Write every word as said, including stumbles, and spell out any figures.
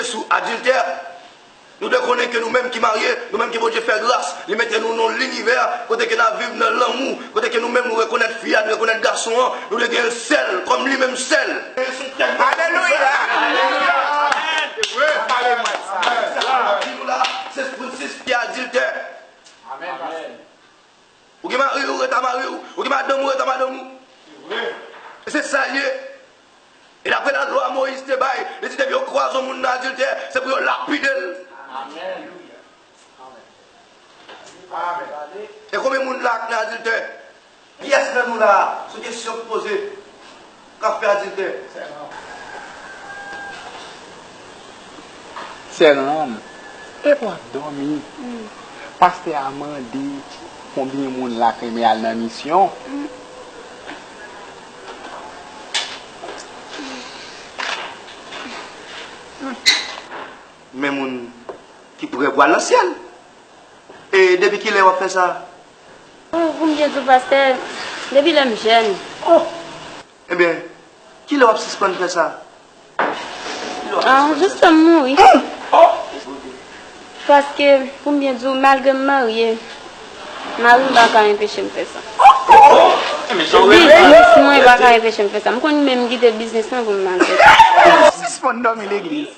sou adiltè. Nou dwe konnen ke nou menm ki marye, nou menm ke Bondye fè gras, li mete nou nan linivè kote ke n ap viv nan lanmou, kote ke nou menm nou rekonèt fi a, nou rekonèt gason an, nou dwe gen sèl kòm li menm sèl. Alelouya! Alelouya! Di nou la, se Princess ki adiltè. Amèn. Ou gen mari w, rete a mari w. Ou gen madanm ou, rete a madanm ou. E se sa l ye. E daprè lalwa Moyiz te bay, li di depi yo kwaze yon moun nan adiltè, se pou yo lapide l. Amèn. E konbyen moun la k nan adiltè? Kiyès nan nou la, sou kesyon k poze, k ap fè adiltè? Sè Ram, epa w ap dòmi? Pastè a mande konbyen moun la k renmen al nan misyon. Men moun ki prè pou al nan syèl. E depi kilè w ap fè sa? Oh, pou m byen di w, pastè, depi lè m jèn. Oh! Ebyen, kilè w ap sispann fè sa? Ah, jis lè m mouri. Oh! Paske, pou m byen di w, malgre m marye, mari m pa ka anpeche m fè sa. Oh! Ebyen, sa w rele? Biznis mwen pa ka anpeche m fè sa. M konn menm kite biznis mwen pou m al fè sa. Sispann dòmi legliz.